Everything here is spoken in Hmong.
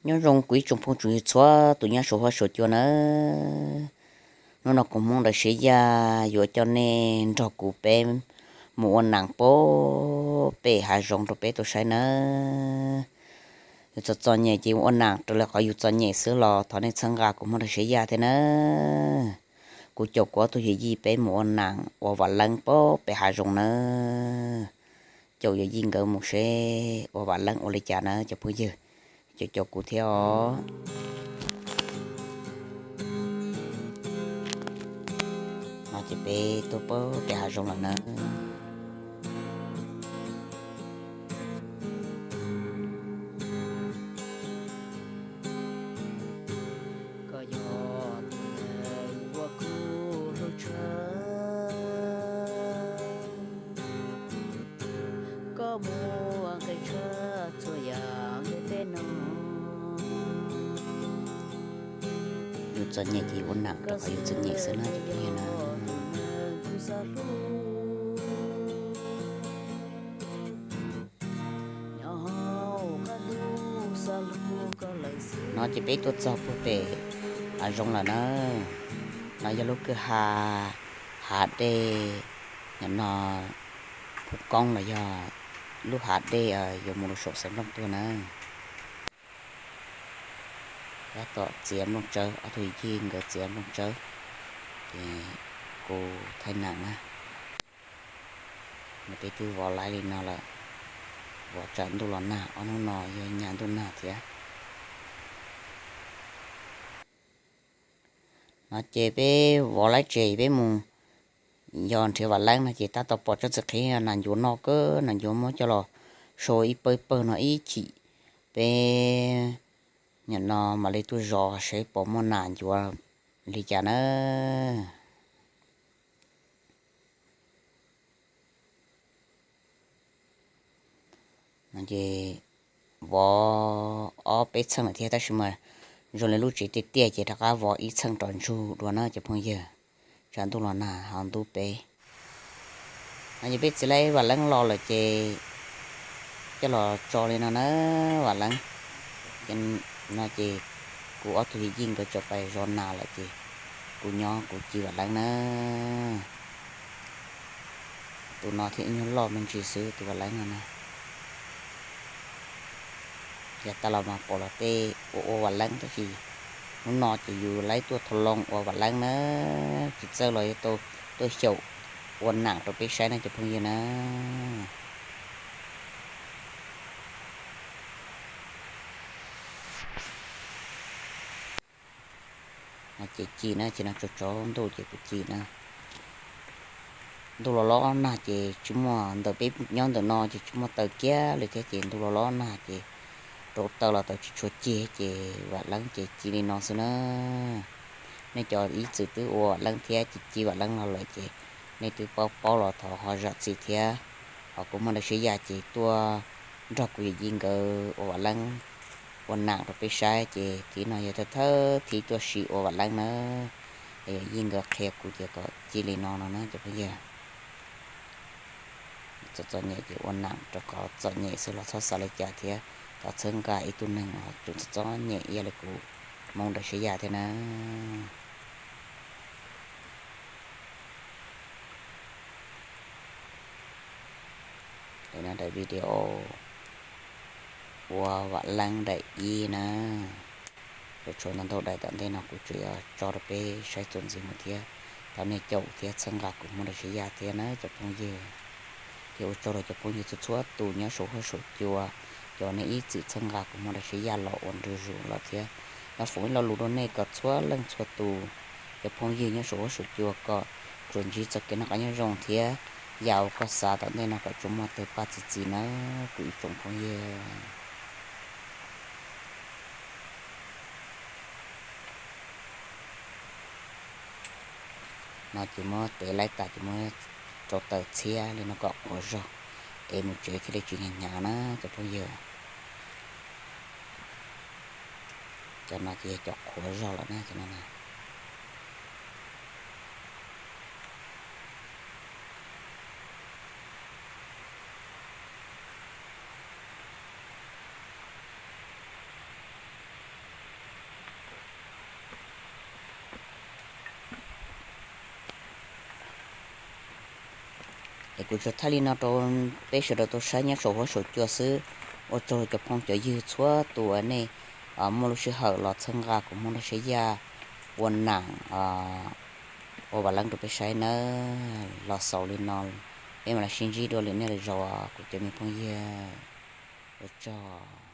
Nyob zoo kuv ib tsoom phooj tsoom ywg txhua tus nyob saum huab saum cua nawb. Hnub no kuv Hmoob Dawm Siab Yaj yuav coj nej nrog kuv peb mus ua nam pem hav zoov rau peb tau saib nawb. Yus txom txom nyem ces ua nam raws li qhov yus txom nyem xwb los thov nej txhawb nqa kuv Hmoob Dawm Siab Yaj thiab nawb. Kuv caum kuv ob tug yawm yij peb mus ua nam ua vam leeb pem hav zoov nawb. Caum yawm yij nkawd mus seb ua vam leeb ua li cas nawb cov phooj ywg. Caum caum kuv thiab os. No ces peb tuaj pem hav zoov lawm nawb. Yus txom nyem ces ua nam rau qhov yus txom nyem xwb na cov phooj ywg na. No ces peb tuaj txog puag pem hav zoov lawm na. No yog lub kwj ha, hav dej, no, Phub Koob los yog lub hav dej yuav mus rau saum Xaiv Nplooj tuaj na. Tab tom txiav nplooj tsawb, ob tug yawm yij nkawd txiav nplooj tsawb, ces kuv thaij nam na. Peb twb vov laib li no lawm, vov tsam ntuj los nag, ob hnub no yog nyam ntuj nag thiab. No ces peb vov laib tseg peb mus yos nrhiav vam leeb no ces tab tom pom tsob txiv qhiv nas ncuav no kawg, nas ncuav muab coj los sau ib pawg ib pawg no ib chim, peb nim no mam li tuaj zov seb puas muaj nas ncuav li cas na. No ces vov ob peb txheej lawm thiab tab sis mas zoo li lub tsev tiaj tiaj ces rov qab vov ib txheej rov ntsug dua na cov phooj ywg, tsam ntuj los nag ho ntub peb. No ces peb txiav laib vam leeb los lawm ces coj los tso li no na vam leeb. No ces kuv ob tug yij nkawd tseem pais zov nas lawm ces kuv nyob kuv ci vam leeb na. Tus no thiaj ib nyuag loj me ntsis xwb tus vam leeb no na. Yav tas los mas pom luag tej ua ua vam leeb tab sis hnub no ces yus laib tuaj thau loo ua vam leeb na, tsis txawj los yuav tau tuaj xyaum ua nam rau peb saib na cov phooj ywg na. No ces ci na, ces no tsaus tsaus ntuj ces kuv ci na. Ntuj los los nag ces tsis muaj, ntawm peb nyob ntawm no ces tsis muaj taws kiag li thiab ces ntuj los los nag ces rau taws los taws tsis tshua cig ces vam leeb ces ci li no xwb na. Nej cov ib txwm twb ua vam leeb thiab ci ci vam leeb los lawm ces nej twb paub paub los thov ho zam txim thiab. Ho kuv Hmoob Dawm Siab Yaj ces tuaj nrog kuv yawm yij nkawd ua vam leeb ua nam rau peb saib ces thib no yog thawj thawj thib tuaj sim ua vam leeb na. Es yawm yij nkawd qhia kuv ces kom ci li no no na cov phooj ywg. Txom txom nyem ces ua nam rau qhov txom nyem xwb los txhob xav li cas thiab, thov txhawb nqa ib tug neeg uas tseem txom txom nyem ib yam li kuv Hmoob Dawm Siab Yaj thiab na. Daim no daim video ua vam leeb daim ib na. Tsuas tshuav ntau ntau daim tom ntej no kuv tsuas yuav tso rau peb saib txuas ntxiv mus thiab. Thov nej caum thiab txhawb nqa kuv Hmoob Dawm Siab Yaj thiab na cov phooj ywg. Thiab ua tsaug rau cov phooj ywg txhua txhua tus nyob saum huab saum cua, cov nej ib txwm txhawb nqa kuv Hmoob Dawm Siab Yaj los ua ntu zus los thiab. Nyob foom ib lo lus rau nej kom txhua leej txhua tus cov phooj ywg nyob saum huab saum cua kom tsuas ntsib txoj kev noj qab nyob zoo thiab yam uas koj xav tom ntej no kom tsuas muaj tawg paj txi txiv nawb kuv ib tsoom phooj ywg. No ces muab tev laib tas ces muab rau taws txhiab li no kom qhuav zog, es mus tsev thiaj li tsis hnyav hnyav na cov phooj ywg. Cov no ces yog cov qhuav zog lawm na cov no na. Es kuv tsuas thaij li no rau peb sawv daws tau saib nyob saum huab saum cua xwb. Ua tsaug cov phooj cov ywg txhua tus uas nej muaj lub sij hawm los txhawb nqa kuv Hmoob Nraug Siab Yaj ua nam ua vam leeb rau peb saib nawb. Los xaus li no, peb mam li sib ntsib dua lwm niaj lwm zaus kuv cov me phooj ywg. Ua tsaug.